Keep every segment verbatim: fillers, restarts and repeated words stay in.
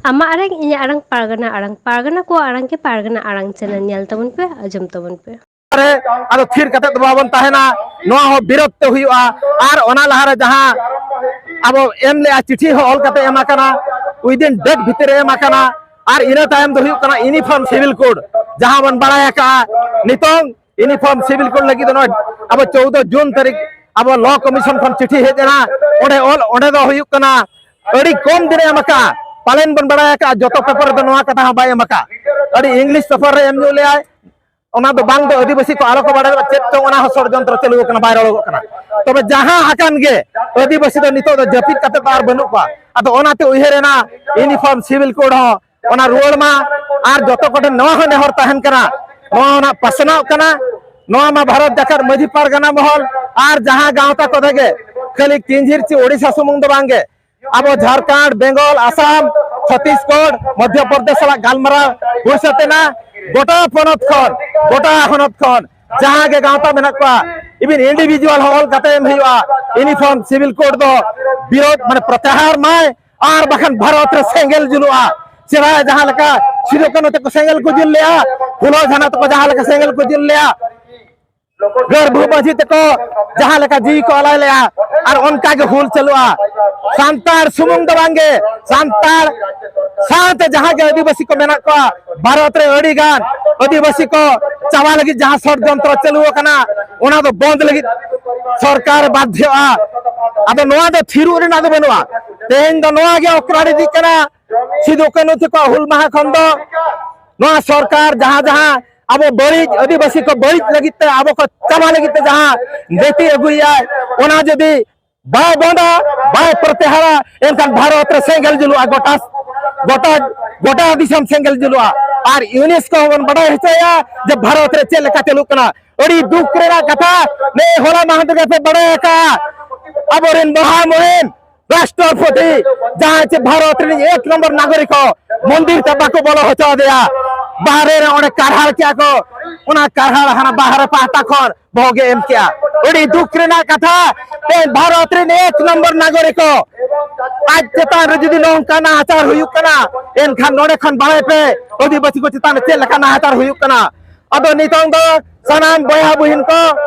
ᱟᱢᱟᱜ ᱟᱲᱟᱝ, ᱤᱧᱟᱹᱜ ᱟᱲᱟᱝ, ᱯᱟᱨᱜᱟᱱᱟ ᱟᱲᱟᱝ, ᱯᱟᱨᱜᱟᱱᱟ ᱠᱚᱣᱟᱜ ᱟᱲᱟᱝ ᱜᱮ ᱯᱟᱨᱜᱟᱱᱟ ᱟᱲᱟᱝ ᱪᱮᱱᱮᱞ ᱧᱮᱞ ᱛᱟᱵᱚᱱ ᱯᱮ, ᱟᱸᱡᱚᱢ ᱛᱟᱵᱚᱱ ᱯᱮ᱾ ᱨᱮ ᱟᱫᱚ ᱛᱷᱤᱨ ᱠᱟᱛᱮ ᱫᱚ ᱵᱟᱵᱚᱱ ᱛᱟᱦᱮᱱᱟ, ᱱᱚᱣᱟ ᱦᱚᱸ ᱵᱤᱨᱳᱫᱷ ᱛᱮ ᱦᱩᱭᱩᱜᱼᱟ᱾ ᱟᱨ ᱚᱱᱟ ᱞᱟᱦᱟᱨᱮ ᱡᱟᱦᱟᱸ ᱟᱵᱚ ᱮᱢ ᱞᱮᱜᱼᱟ, ᱪᱤᱴᱷᱤ ᱦᱚᱸ ᱚᱞ ᱠᱟᱛᱮ ᱮᱢ ᱟᱠᱟᱱᱟ, within date ᱵᱷᱤᱛᱤᱨ ᱨᱮ ᱮᱢ ᱟᱠᱟᱱᱟ᱾ ᱟᱨ ᱤᱱᱟᱹ ᱛᱟᱭᱚᱢ ᱫᱚ ᱦᱩᱭᱩᱜ ᱠᱟᱱᱟ Uniform Civil Code, ᱡᱟᱦᱟᱸ ᱵᱚᱱ ᱵᱟᱲᱟᱭ ᱟᱠᱟᱫᱼᱟ᱾ ᱱᱤᱛᱚᱝ Uniform Civil Code ᱞᱟᱹᱜᱤᱫ ᱫᱚ ᱱᱚᱜᱼᱚᱭ ᱟᱵᱚ ᱪᱳᱣᱫᱚ ᱡᱩᱱ ᱛᱟᱹᱨᱤᱠᱷ ᱟᱵᱚ Law Commission ᱠᱷᱚᱱ ᱪᱤᱴᱷᱤ ᱦᱮᱡ ᱮᱱᱟ, ᱚᱸᱰᱮ ᱚᱞ, ᱚᱸᱰᱮ ᱫᱚ ᱦᱩᱭᱩᱜ ᱠᱟᱱᱟ ᱟᱹᱰᱤ ᱠᱚᱢ ᱫᱤᱱᱮ ᱮᱢ ᱟᱠᱟᱫᱼᱟ᱾ ᱯᱟᱞᱮᱱ ᱵᱚᱱ ᱵᱟᱲᱟᱭ ᱟᱠᱟᱫᱼᱟ, ᱡᱚᱛᱚ ᱯᱮᱯᱟᱨ ᱨᱮᱫᱚ ᱱᱚᱣᱟ ᱠᱟᱛᱷᱟ ᱦᱚᱸ ᱵᱟᱭ ᱮᱢ ᱟᱠᱟᱫᱼᱟ᱾ ᱟᱹᱰᱤ English ᱯᱮᱯᱟᱨ ᱨᱮ ᱮᱢ ᱧᱚᱜ ᱞᱮᱜᱼᱟᱭ᱾ ᱚᱱᱟ ᱫᱚ ᱵᱟᱝ ᱫᱚ ᱟᱹᱫᱤᱵᱟᱹᱥᱤ ᱠᱚ ᱟᱞᱚ ᱠᱚ ᱵᱟᱲᱟᱭ ᱢᱟ, ᱪᱮᱫ ᱪᱚᱝ ᱚᱱᱟ ᱦᱚᱸ ᱥᱚᱲᱡᱚᱱᱛᱨᱚ ᱪᱟᱹᱞᱩ ᱟᱠᱟᱱᱟ, ᱵᱟᱭ ᱨᱚᱲᱚᱜᱚᱜ ᱠᱟᱱᱟ᱾ ᱛᱚᱵᱮ ᱡᱟᱦᱟᱸ ᱟᱠᱟᱱ ᱜᱮ, ᱟᱹᱫᱤᱵᱟᱹᱥᱤ ᱫᱚ ᱱᱤᱛᱚᱜ ᱫᱚ ᱡᱟᱹᱯᱤᱫ ᱠᱟᱛᱮ ᱫᱚ ᱟᱨ ᱵᱟᱹᱱᱩᱜ ᱠᱚᱣᱟ᱾ ᱟᱫᱚ ᱚᱱᱟᱛᱮ ᱩᱭᱦᱟᱹᱨ ᱮᱱᱟ, Uniform Civil Code ᱦᱚᱸ ᱚᱱᱟ ᱨᱩᱣᱟᱹᱲ ᱢᱟ᱾ ᱟᱨ ᱡᱚᱛᱚ ᱠᱚᱴᱷᱮᱱ ᱱᱚᱣᱟ ᱦᱚᱸ ᱱᱮᱦᱚᱨ ᱛᱟᱦᱮᱱ ᱠᱟᱱᱟ, ᱱᱚᱣᱟ ᱚᱱᱟ ᱯᱟᱥᱱᱟᱣ ᱠᱟᱱᱟ᱾ ᱱᱚᱣᱟ ᱢᱟ ᱵᱷᱟᱨᱚᱛ ᱡᱟᱠᱟᱛ ᱢᱟᱹᱡᱷᱤ ᱯᱟᱨᱜᱟᱱᱟ ᱢᱚᱦᱚᱞ ᱟᱨ ᱡᱟᱦᱟᱸ ᱜᱟᱶᱛᱟ ᱠᱚᱫᱚ ᱜᱮ, ᱠᱷᱟᱹᱞᱤ ᱠᱤᱧᱡᱷᱤᱨ ᱪᱮ ᱳᱰᱤᱥᱟ ᱥᱩᱢᱩᱝ ᱫᱚ ᱵᱟᱝ ᱜᱮ, ᱟᱵᱚ ᱡᱷᱟᱲᱠᱷᱚᱸᱰ, ᱵᱮᱝᱜᱚᱞ, ᱟᱥᱟᱢ, ᱪᱷᱚᱛᱤᱥᱜᱚᱲ, ᱢᱚᱫᱷᱭᱚ ᱯᱨᱚᱫᱮᱥ ᱥᱟᱞᱟᱜ ᱜᱟᱞᱢᱟᱨᱟᱣ ᱦᱩᱭ ᱥᱟᱹᱛ ᱮᱱᱟ᱾ ᱜᱚᱴᱟ ᱯᱚᱱᱚᱛ ᱠᱷᱚᱱ, ᱜᱚᱴᱟ ᱦᱚᱱᱚᱛ ᱠᱷᱚᱱ ᱡᱟᱦᱟᱸ ᱜᱮ ᱜᱟᱶᱛᱟ ᱢᱮᱱᱟᱜ ᱠᱚᱣᱟ, even individual ᱦᱚᱸ ᱚᱞ ᱠᱟᱛᱮ ᱮᱢ ᱦᱩᱭᱩᱜᱼᱟ, Uniform Civil Code ᱫᱚ ᱵᱤᱨᱳᱫ, ᱢᱟᱱᱮ ᱯᱨᱚᱛᱭᱟᱦᱟᱨ ᱢᱟᱭ, ᱟᱨ ᱵᱟᱠᱷᱟᱱ ᱵᱷᱟᱨᱚᱛ ᱨᱮ ᱥᱮᱸᱜᱮᱞ ᱡᱩᱞᱩᱜᱼᱟ᱾ ᱥᱮᱫᱟᱭ ᱡᱟᱦᱟᱸ ᱞᱮᱠᱟ ᱥᱤᱫᱩ ᱠᱟᱹᱱᱦᱩ ᱛᱟᱠᱚ ᱥᱮᱸᱜᱮᱞ ᱠᱚ ᱡᱩᱞ ᱞᱮᱜᱼᱟ, ᱯᱷᱩᱞᱳ ᱡᱷᱟᱱᱚ ᱛᱟᱠᱚ ᱡᱟᱦᱟᱸ ᱞᱮᱠᱟ ᱥᱮᱸᱜᱮᱞ ᱠᱚ ᱡᱩᱞ ᱞᱮᱜᱼᱟ, ᱜᱟᱹᱨᱵᱷᱩ ᱢᱟᱹᱡᱷᱤ ᱛᱟᱠᱚ ᱡᱟᱦᱟᱸ ᱞᱮᱠᱟ ᱡᱤᱣᱤ ᱠᱚ ᱟᱞᱟᱭ ᱞᱮᱜᱼᱟ, ᱟᱨ ᱚᱱᱠᱟ ᱜᱮ ᱦᱩᱞ ᱪᱟᱹᱞᱩᱜᱼᱟ᱾ ᱥᱟᱱᱛᱟᱲ ᱥᱩᱢᱩᱝ ᱫᱚ ᱵᱟᱝᱜᱮ, ᱥᱟᱱᱛᱟᱲ ᱥᱟᱶᱛᱮ ᱡᱟᱦᱟᱸ ᱜᱮ ᱟᱹᱫᱤᱵᱟᱹᱥᱤ ᱠᱚ ᱢᱮᱱᱟᱜ ᱠᱚᱣᱟ, ᱵᱷᱟᱨᱚᱛ ᱨᱮ ᱟᱹᱰᱤ ᱜᱟᱱ ᱟᱹᱫᱤᱵᱟᱹᱥᱤ ᱠᱚ ᱪᱟᱵᱟ ᱞᱟᱹᱜᱤᱫ ᱡᱟᱦᱟᱸ ᱥᱚᱲᱡᱚᱱᱛᱨᱚ ᱪᱟᱹᱞᱩ ᱟᱠᱟᱱᱟ, ᱚᱱᱟ ᱫᱚ ᱵᱚᱱᱫ ᱞᱟᱹᱜᱤᱫ ᱥᱚᱨᱠᱟᱨ ᱵᱟᱫᱷᱭᱚᱜᱼᱟ᱾ ᱟᱫᱚ ᱱᱚᱣᱟ ᱫᱚ ᱛᱷᱤᱨᱚᱜ ᱨᱮᱱᱟᱜ ᱫᱚ ᱵᱟᱹᱱᱩᱜᱼᱟ᱾ ᱛᱮᱦᱮᱧ ᱫᱚ ᱱᱚᱣᱟ ᱜᱮ ᱚᱠᱨᱟᱲ ᱤᱫᱤᱜ ᱠᱟᱱᱟ᱾ ᱥᱤᱫᱩ ᱠᱟᱹᱱᱦᱩ ᱛᱟᱠᱚᱣᱟᱜ ᱦᱩᱞ ᱢᱟᱦᱟ ᱠᱷᱚᱱ ᱫᱚ ᱱᱚᱣᱟ ᱥᱚᱨᱠᱟᱨ ᱡᱟᱦᱟᱸ ᱡᱟᱦᱟᱸ ᱟᱵᱚ ᱵᱟᱹᱲᱤᱡ, ᱟᱹᱫᱤᱵᱟᱹᱥᱤ ᱠᱚ ᱵᱟᱹᱲᱤᱡ ᱞᱟᱹᱜᱤᱫ ᱛᱮ, ᱟᱵᱚ ᱠᱚ ᱪᱟᱵᱟ ᱞᱟᱹᱜᱤᱫ ᱛᱮ ᱡᱟᱦᱟᱸ ᱱᱤᱛᱤ ᱟᱹᱜᱩᱭᱟᱭ, ᱚᱱᱟ ᱡᱩᱫᱤ ᱵᱟᱭ ᱵᱚᱱᱫᱟ, ᱵᱟᱭ ᱯᱨᱚᱛᱭᱟᱦᱟᱨᱟ, ᱮᱱᱠᱷᱟᱱ ᱵᱷᱟᱨᱚᱛ ᱨᱮ ᱥᱮᱸᱜᱮᱞ ᱡᱩᱞᱩᱜᱼᱟ᱾ ᱜᱚᱴᱟ, ᱜᱚᱴᱟ, ᱜᱚᱴᱟ ᱫᱤᱥᱚᱢ ᱥᱮᱸᱜᱮᱞ ᱡᱩᱞᱩᱜᱼᱟ᱾ ᱟᱨ ᱭᱩᱱᱮᱥᱠᱳ ᱦᱚᱸᱵᱚᱱ ᱵᱟᱰᱟᱭ ᱦᱚᱪᱚᱭᱟ ᱡᱮ ᱵᱷᱟᱨᱚᱛ ᱨᱮ ᱪᱮᱫ ᱞᱮᱠᱟ ᱪᱟᱹᱞᱩᱜ ᱠᱟᱱᱟ᱾ ᱟᱹᱰᱤ ᱫᱩᱠ ᱨᱮᱱᱟᱜ ᱠᱟᱛᱷᱟ, ᱱᱮ ᱦᱚᱞᱟ ᱢᱟᱦᱫᱮᱨ ᱜᱮᱯᱮ ᱵᱟᱰᱟᱭ ᱟᱠᱟᱫᱼᱟ, ᱟᱵᱚᱨᱮᱱ ᱢᱚᱦᱟ ᱢᱩᱦᱤᱢ ᱨᱟᱥᱴᱨᱚᱯᱚᱛᱤ, ᱡᱟᱦᱟᱸᱭ ᱪᱮ ᱵᱷᱟᱨᱚᱛ ᱨᱤᱱᱤᱡ ᱮᱠ ᱱᱚᱢᱵᱚᱨ ᱱᱟᱜᱚᱨᱤᱠ ᱦᱚᱸ ᱢᱚᱱᱫᱤᱨ ᱛᱮ ᱵᱟᱠᱚ ᱵᱚᱞᱚ ᱦᱚᱪᱚ ᱟᱫᱮᱭᱟ᱾ ᱵᱟᱦᱨᱮ ᱨᱮ ᱚᱸᱰᱮ ᱠᱟᱨᱦᱟᱲ ᱠᱮᱜᱼᱟ ᱠᱚ, ᱚᱱᱟ ᱠᱟᱨᱦᱟᱲ ᱦᱟᱱᱟ ᱵᱟᱦᱨᱮ ᱯᱟᱦᱴᱟ ᱠᱷᱚᱱ ᱵᱚᱦᱚᱜ ᱮ ᱮᱢ ᱠᱮᱜᱼᱟ᱾ ᱟᱹᱰᱤ ᱫᱩᱠ ᱨᱮᱱᱟᱜ ᱠᱟᱛᱷᱟ, ᱛᱮᱦᱮᱧ ᱵᱷᱟᱨᱚᱛ ᱨᱮᱱ ᱮᱠ ᱱᱚᱢᱵᱚᱨ ᱱᱟᱜᱚᱨᱤᱠ ᱠᱚ ᱟᱡ ᱪᱮᱛᱟᱱ ᱨᱮ ᱡᱩᱫᱤ ᱱᱚᱝᱠᱟ ᱱᱟᱦᱟᱪᱟᱨ ᱦᱩᱭᱩᱜ ᱠᱟᱱᱟ, ᱮᱱᱠᱷᱟᱱ ᱱᱚᱰᱮ ᱠᱷᱚᱱ ᱵᱟᱲᱟᱭ ᱯᱮ ᱟᱹᱫᱤᱵᱟᱹᱥᱤ ᱠᱚ ᱪᱮᱛᱟᱱ ᱨᱮ ᱪᱮᱫ ᱞᱮᱠᱟ ᱱᱟᱦᱟᱪᱟᱨ ᱦᱩᱭᱩᱜ ᱠᱟᱱᱟ᱾ ᱟᱫᱚ ᱱᱤᱛᱚᱝ ᱫᱚ ᱥᱟᱱᱟᱢ ᱵᱚᱭᱦᱟ ᱵᱩᱦᱤᱱ ᱠᱚ,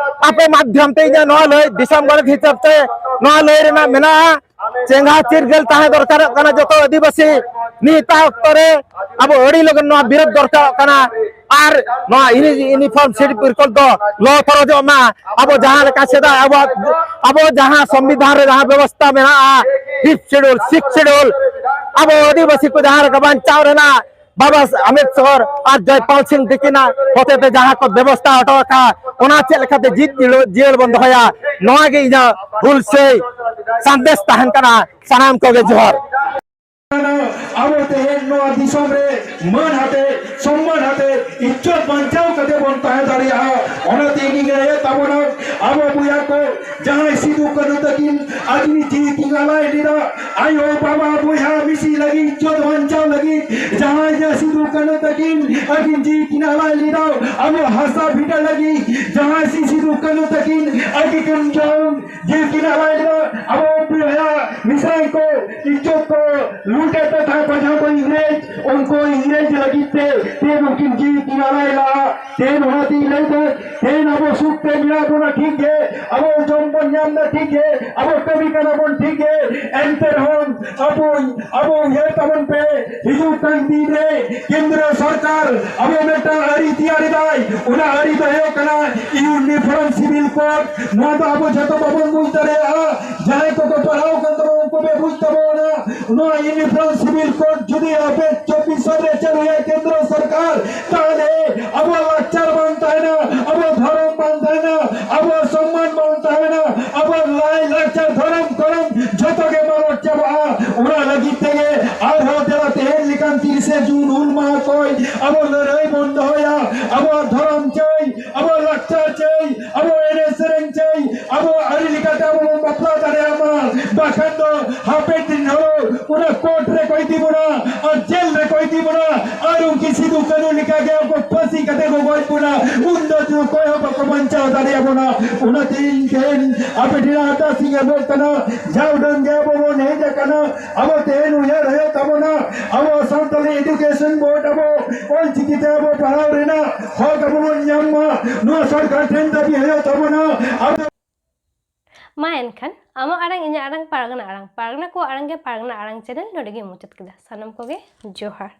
ᱟᱯᱮ ᱢᱟᱫᱽᱫᱷᱚᱢ ᱛᱮ ᱤᱧᱟᱹᱜ ᱱᱚᱣᱟ ᱞᱟᱹᱭ, ᱫᱤᱥᱚᱢ ᱜᱚᱲᱚ ᱦᱤᱥᱟᱹᱵ ᱛᱮ ᱱᱚᱣᱟ ᱞᱟᱹᱭ ᱨᱮᱱᱟᱜ ᱢᱮᱱᱟᱜᱼᱟ, ᱪᱮᱸᱜᱷᱟ ᱪᱤᱨᱜᱟᱹᱞ ᱛᱟᱦᱮᱸ ᱫᱚᱨᱠᱟᱨᱚᱜ ᱠᱟᱱᱟ ᱡᱚᱛᱚ ᱟᱹᱫᱤᱵᱟᱹᱥᱤ᱾ ᱱᱤᱛᱟᱜ ᱚᱠᱛᱚ ᱨᱮ ᱟᱵᱚ ᱟᱹᱰᱤ ᱞᱚᱜᱚᱱ ᱱᱚᱣᱟ ᱵᱤᱨᱳᱫᱷ ᱫᱚᱨᱠᱟᱨᱚᱜ ᱠᱟᱱᱟ᱾ ᱟᱨ ᱱᱚᱣᱟ ᱤᱭᱩᱱᱤ-, ᱤᱭᱩᱱᱤᱯᱷᱚᱨᱢ ᱥᱤᱴ ᱵᱤᱞ ᱫᱚ ᱞᱚ ᱛᱚᱨᱚᱡᱚᱜ ᱢᱟ᱾ ᱟᱵᱚ ᱡᱟᱦᱟᱸ ᱞᱮᱠᱟ ᱥᱮᱫᱟᱭ ᱟᱵᱚᱣᱟᱜ, ᱟᱵᱚ ᱡᱟᱦᱟᱸ ᱥᱚᱝᱵᱤᱫᱷᱟᱱ ᱨᱮ ᱡᱟᱦᱟᱸ ᱵᱮᱵᱚᱥᱛᱷᱟ ᱢᱮᱱᱟᱜᱼᱟ, ᱯᱷᱤᱯᱛᱷ ᱥᱤᱰᱩᱞ, ᱥᱤᱠᱥᱛᱷ ᱥᱤᱰᱩᱞ, ᱟᱵᱚ ᱟᱹᱫᱤᱵᱟᱹᱥᱤ ᱠᱚ ᱡᱟᱦᱟᱸ ᱞᱮᱠᱟ ᱵᱟᱧᱪᱟᱣ ᱨᱮᱱᱟᱜ ᱵᱟᱵᱟ ᱟᱢᱵᱮᱫᱠᱚᱨ ᱟᱨ ᱡᱚᱭᱯᱟᱞ ᱥᱤᱝ ᱛᱤᱠᱤᱱᱟᱜ ᱦᱚᱛᱮᱛᱮ ᱡᱟᱦᱟᱸ ᱠᱚ ᱵᱮᱵᱚᱥᱛᱷᱟ ᱦᱚᱴᱚ ᱟᱠᱟᱫ, ᱚᱱᱟ ᱪᱮᱫ ᱞᱮᱠᱟᱛᱮ ᱡᱤᱛ ᱡᱤᱭᱟᱹᱲ, ᱡᱤᱭᱟᱹᱲ ᱵᱚᱱ ᱫᱚᱦᱚᱭᱟ, ᱱᱚᱣᱟ ᱜᱮ ᱤᱧᱟᱹᱜ ᱦᱩᱞᱥᱟᱹᱭ ᱥᱟᱸᱫᱮᱥ ᱛᱟᱦᱮᱱ ᱠᱟᱱᱟ᱾ ᱥᱟᱱᱟᱢ ᱠᱚᱜᱮ ᱡᱚᱦᱟᱨ᱾ ᱟᱵᱚ ᱛᱮᱦᱮᱧ ᱱᱚᱣᱟ ᱫᱤᱥᱚᱢ ᱨᱮ ᱢᱟᱹᱱ ᱟᱛᱮ, ᱥᱚᱢᱢᱟᱱ ᱟᱛᱮ, ᱤᱡᱽᱡᱚᱛ ᱵᱟᱧᱪᱟᱣ ᱠᱟᱛᱮ ᱵᱚᱱ ᱛᱟᱦᱮᱸ ᱫᱟᱲᱮᱭᱟᱜᱼᱟ᱾ ᱚᱱᱟᱛᱮ ᱤᱧᱤᱧ ᱞᱟᱹᱭᱮᱫ ᱛᱟᱵᱚᱱᱟ, ᱟᱵᱚ ᱵᱚᱭᱦᱟ ᱠᱚ, ᱡᱟᱦᱟᱸᱭ ᱥᱤᱫᱩ ᱠᱟᱹᱱᱦᱩ ᱛᱟᱹᱠᱤᱱ ᱟᱹᱠᱤᱱ ᱡᱤᱣᱤ ᱠᱤᱱ ᱟᱞᱟᱭ ᱞᱮᱫᱟ, ᱟᱭᱳ ᱵᱟᱵᱟ ᱵᱚᱭᱦᱟ ᱢᱤᱥᱤ ᱞᱟᱹᱜᱤᱫ, ᱤᱡᱽᱡᱚᱛ ᱵᱟᱧᱪᱟᱣ ᱞᱟᱹᱜᱤᱫ, ᱡᱟᱦᱟᱸᱭ ᱡᱮ ᱥᱤᱫᱩ ᱠᱟᱹᱱᱦᱩ ᱛᱟᱹᱠᱤᱱ ᱟᱹᱠᱤᱱ ᱡᱤᱣᱤ ᱠᱤᱱ ᱟᱞᱟᱭ ᱞᱮᱫᱟ, ᱟᱵᱚ ᱦᱟᱥᱟ ᱵᱷᱤᱴᱟᱹ ᱞᱟᱹᱜᱤᱫ, ᱡᱟᱦᱟᱸᱭ ᱥᱤ ᱥᱤᱫᱩ ᱠᱟᱹᱱᱦᱩ ᱛᱟᱹᱠᱤᱱ ᱟᱹᱠᱤᱱ ᱡᱤᱣᱤ ᱠᱤᱱ ᱟᱞᱟᱭ ᱞᱮᱫᱟ, ᱟᱵᱚ ᱵᱚᱭᱦᱟ ᱢᱤᱥᱨᱟᱭ ᱠᱚ ᱤᱡᱽᱡᱚᱛ ᱠᱚ ᱞᱩᱴᱮᱫ ᱛᱟᱦᱮᱸ ᱠᱚ ᱡᱟᱦᱟᱸ ᱠᱚ ᱤᱝᱨᱮᱡᱽ, ᱩᱱᱠᱩ ᱤᱝᱨᱮᱡᱽ ᱞᱟᱹᱜᱤᱫ ᱛᱮ ᱛᱮ ᱩᱱᱠᱤᱱ ᱡᱤᱣᱤ ᱠᱤᱱ ᱟᱞᱟᱭ ᱞᱟᱜᱼᱟ᱾ ᱛᱮᱦᱮᱧ ᱚᱱᱟᱛᱤᱧ ᱞᱟᱹᱭ ᱫᱟ, ᱛᱮᱦᱮᱧ ᱟᱵᱚ ᱥᱩᱠ ᱛᱮ ᱢᱮᱱᱟᱜ ᱵᱚᱱᱟ ᱴᱷᱤᱠ ᱜᱮ, ᱟᱵᱚ ᱡᱚᱢ ᱵᱚᱱ ᱧᱟᱢ ᱫᱟ ᱴᱷᱤᱠ ᱜᱮ, ᱟᱵᱚ ᱠᱟᱹᱢᱤ ᱠᱟᱱᱟ ᱵᱚᱱ ᱴᱷᱤᱠ ᱜᱮ, ᱮᱱᱛᱮ ᱨᱮᱦᱚᱸ ᱟᱵᱚ, ᱟᱵᱚ ᱩᱭᱦᱟᱹᱨ ᱛᱟᱵᱚᱱ ᱯᱮ, ᱦᱤᱡᱩᱜ ᱠᱟᱱ ᱫᱤᱱ ᱨᱮ ᱠᱮᱱᱫᱨᱚ ᱥᱚᱨᱠᱟᱨ ᱟᱵᱚ ᱢᱤᱫᱴᱟᱝ ᱟᱹᱨᱤ ᱛᱮᱭᱟᱨ ᱮᱫᱟᱭ᱾ ᱚᱱᱟ ᱟᱹᱨᱤ ᱫᱚ ᱦᱩᱭᱩᱜ ᱠᱟᱱᱟ ᱤᱭᱩᱱᱤᱯᱷᱚᱨᱢ ᱥᱤᱵᱤᱞ ᱠᱳᱰ᱾ ᱱᱚᱣᱟ ᱫᱚ ᱟᱵᱚ ᱡᱷᱚᱛᱚ ᱵᱟᱵᱚᱱ ᱵᱩᱡᱽ ᱫᱟᱲᱮᱭᱟᱜᱼᱟ᱾ ᱡᱟᱦᱟᱸᱭ ᱠᱚᱠᱚ ᱯᱟᱲᱦᱟᱣ ᱠᱟᱱ ᱛᱟᱵᱚᱱᱟ ᱩᱱᱠᱩ ᱯᱮ ᱵᱩᱡᱽ ᱛᱟᱵᱚᱱᱟ᱾ ᱱᱚᱣᱟ ᱤᱭᱩᱱᱤᱯᱷᱚᱨᱢ ᱥᱤᱵᱤᱞ ᱠᱳᱰ ᱡᱩᱫᱤ ᱟᱯᱮ ᱪᱚᱵᱵᱤᱥ ᱥᱟᱞ ᱨᱮ ᱪᱟᱹᱞᱩᱭᱟ ᱠᱮᱱᱫᱨᱚ ᱥᱚᱨᱠᱟᱨ, ᱛᱟᱦᱞᱮ ᱟᱵᱚᱣᱟᱜ ᱞᱟᱠᱪᱟᱨ ᱵᱟᱝ ᱛᱟᱦᱮᱱᱟ, ᱟᱵᱚᱣᱟᱜ ᱫᱷᱚᱨᱚᱢ ᱵᱟᱝ ᱛᱟᱦᱮᱱᱟ, ᱟᱵᱚᱣᱟᱜ ᱥᱚᱢᱢᱟᱱ ᱵᱟᱝ ᱛᱟᱦᱮᱱᱟ, ᱟᱵᱚᱣᱟᱜ ᱞᱟᱭ ᱞᱟᱠᱪᱟᱨ ᱫᱷᱚᱨᱚᱢ ᱠᱚᱨᱚᱢ ᱡᱷᱚᱛᱚ ᱜᱮ ᱢᱟᱞᱚᱴ ᱪᱟᱵᱟᱜᱼᱟ᱾ ᱚᱱᱟ ᱞᱟᱹᱜᱤᱫ ᱛᱮᱜᱮ ᱟᱨᱦᱚᱸ ᱫᱮᱞᱟ ᱛᱮᱦᱮᱧ ᱞᱮᱠᱟᱱ ᱛᱤᱨᱤᱥᱮ ᱡᱩᱱ ᱦᱩᱞ ᱢᱟᱦᱟ ᱠᱚᱭ ᱟᱵᱚ ᱞᱟᱹᱲᱦᱟᱹᱭ ᱵᱚᱱ ᱫᱚᱦᱚᱭᱟ, ᱟᱵᱚᱣᱟᱜ ᱫᱷᱚᱨᱚᱢ ᱪᱟᱹᱭ, ᱟᱵᱚᱣᱟᱜ ᱞᱟᱠᱪᱟᱨ ᱪᱟᱹᱭ, ᱟᱵᱚ ᱮᱱᱮᱡ ᱥᱮᱨᱮᱧ ᱪᱟᱹᱭ, ᱟᱵᱚ ᱟᱹᱨᱤ ᱞᱮᱠᱟᱛᱮ ᱟᱵᱚ ᱵᱚᱱ ᱵᱟᱯᱞᱟ ᱫᱟᱲᱮᱭᱟᱜ ᱢᱟ, ᱵᱟᱠᱷᱟᱱ ᱫᱚ ᱦᱟᱯᱮᱱ ᱫᱤᱱ ᱦᱤᱞᱳᱜ ᱚᱱᱟ ᱠᱳᱨᱴ ᱨᱮᱠᱚ ᱤᱫᱤ ᱵᱚᱱᱟ ᱟᱨ ᱡᱮᱞ ᱨᱮᱠᱚ ᱤᱫᱤ ᱵᱚᱱᱟ ᱟᱨ ᱩᱱᱠᱤᱱ ᱥᱤᱫᱩ ᱠᱟᱹᱱᱩ ᱞᱮᱠᱟᱜᱮ ᱟᱵᱚ ᱯᱟᱹᱥᱤ ᱠᱟᱛᱮ ᱠᱚ ᱜᱚᱡ ᱵᱚᱱᱟ, ᱩᱱ ᱫᱚ ᱚᱠᱚᱭ ᱦᱚᱸ ᱵᱟᱠᱚ ᱵᱟᱧᱪᱟᱣ ᱫᱟᱲᱮᱭᱟᱵᱚᱱᱟ᱾ ᱚᱱᱟᱛᱮ ᱤᱧ ᱴᱷᱮᱱ ᱟᱯᱮ ᱴᱷᱮᱱ ᱟᱨᱫᱟᱥ ᱤᱧ ᱮᱢᱚᱜ ᱠᱟᱱᱟ, ᱡᱟ ᱩᱰᱟᱹᱝ ᱜᱮ ᱟᱵᱚ ᱵᱚᱱ ᱦᱮᱡ ᱟᱠᱟᱱᱟ, ᱟᱵᱚ ᱛᱮᱦᱮᱧ ᱩᱭᱦᱟᱹᱨ ᱦᱩᱭᱩᱜ ᱛᱟᱵᱚᱱᱟ, ᱟᱵᱚ ᱥᱟᱱᱛᱟᱲᱤ education board ᱟᱵᱚ ᱚᱞᱪᱤᱠᱤ ᱛᱮ ᱟᱵᱚ ᱯᱟᱲᱦᱟᱣ ᱨᱮᱱᱟᱜ ᱦᱚᱠ ᱟᱵᱚ ᱵᱚᱱ ᱧᱟᱢ ᱢᱟ, ᱱᱚᱣᱟ ᱥᱚᱨᱠᱟᱨ ᱴᱷᱮᱱ ᱫᱟᱹᱵᱤ ᱦᱩᱭᱩᱜ ᱛᱟᱵᱚᱱᱟ᱾ ᱟᱵᱚ ᱢᱟ ᱮᱱᱠᱷᱟᱱ ᱟᱢᱟᱜ ᱟᱲᱟᱝ ᱤᱧᱟᱹᱜ ᱟᱲᱟᱝ ᱯᱟᱨᱜᱟᱱᱟ ᱟᱲᱟᱝ, ᱯᱟᱨᱜᱟᱱᱟ ᱠᱚᱣᱟᱜ ᱟᱲᱟᱝ ᱜᱮ ᱯᱟᱨᱜᱟᱱᱟ ᱟᱲᱟᱝ channel ᱱᱚᱰᱮ ᱜᱮ ᱢᱩᱪᱟᱹᱫ ᱠᱮᱫᱟ᱾ ᱥᱟᱱᱟᱢ ᱠᱚᱜᱮ ᱡᱚᱦᱟᱨ᱾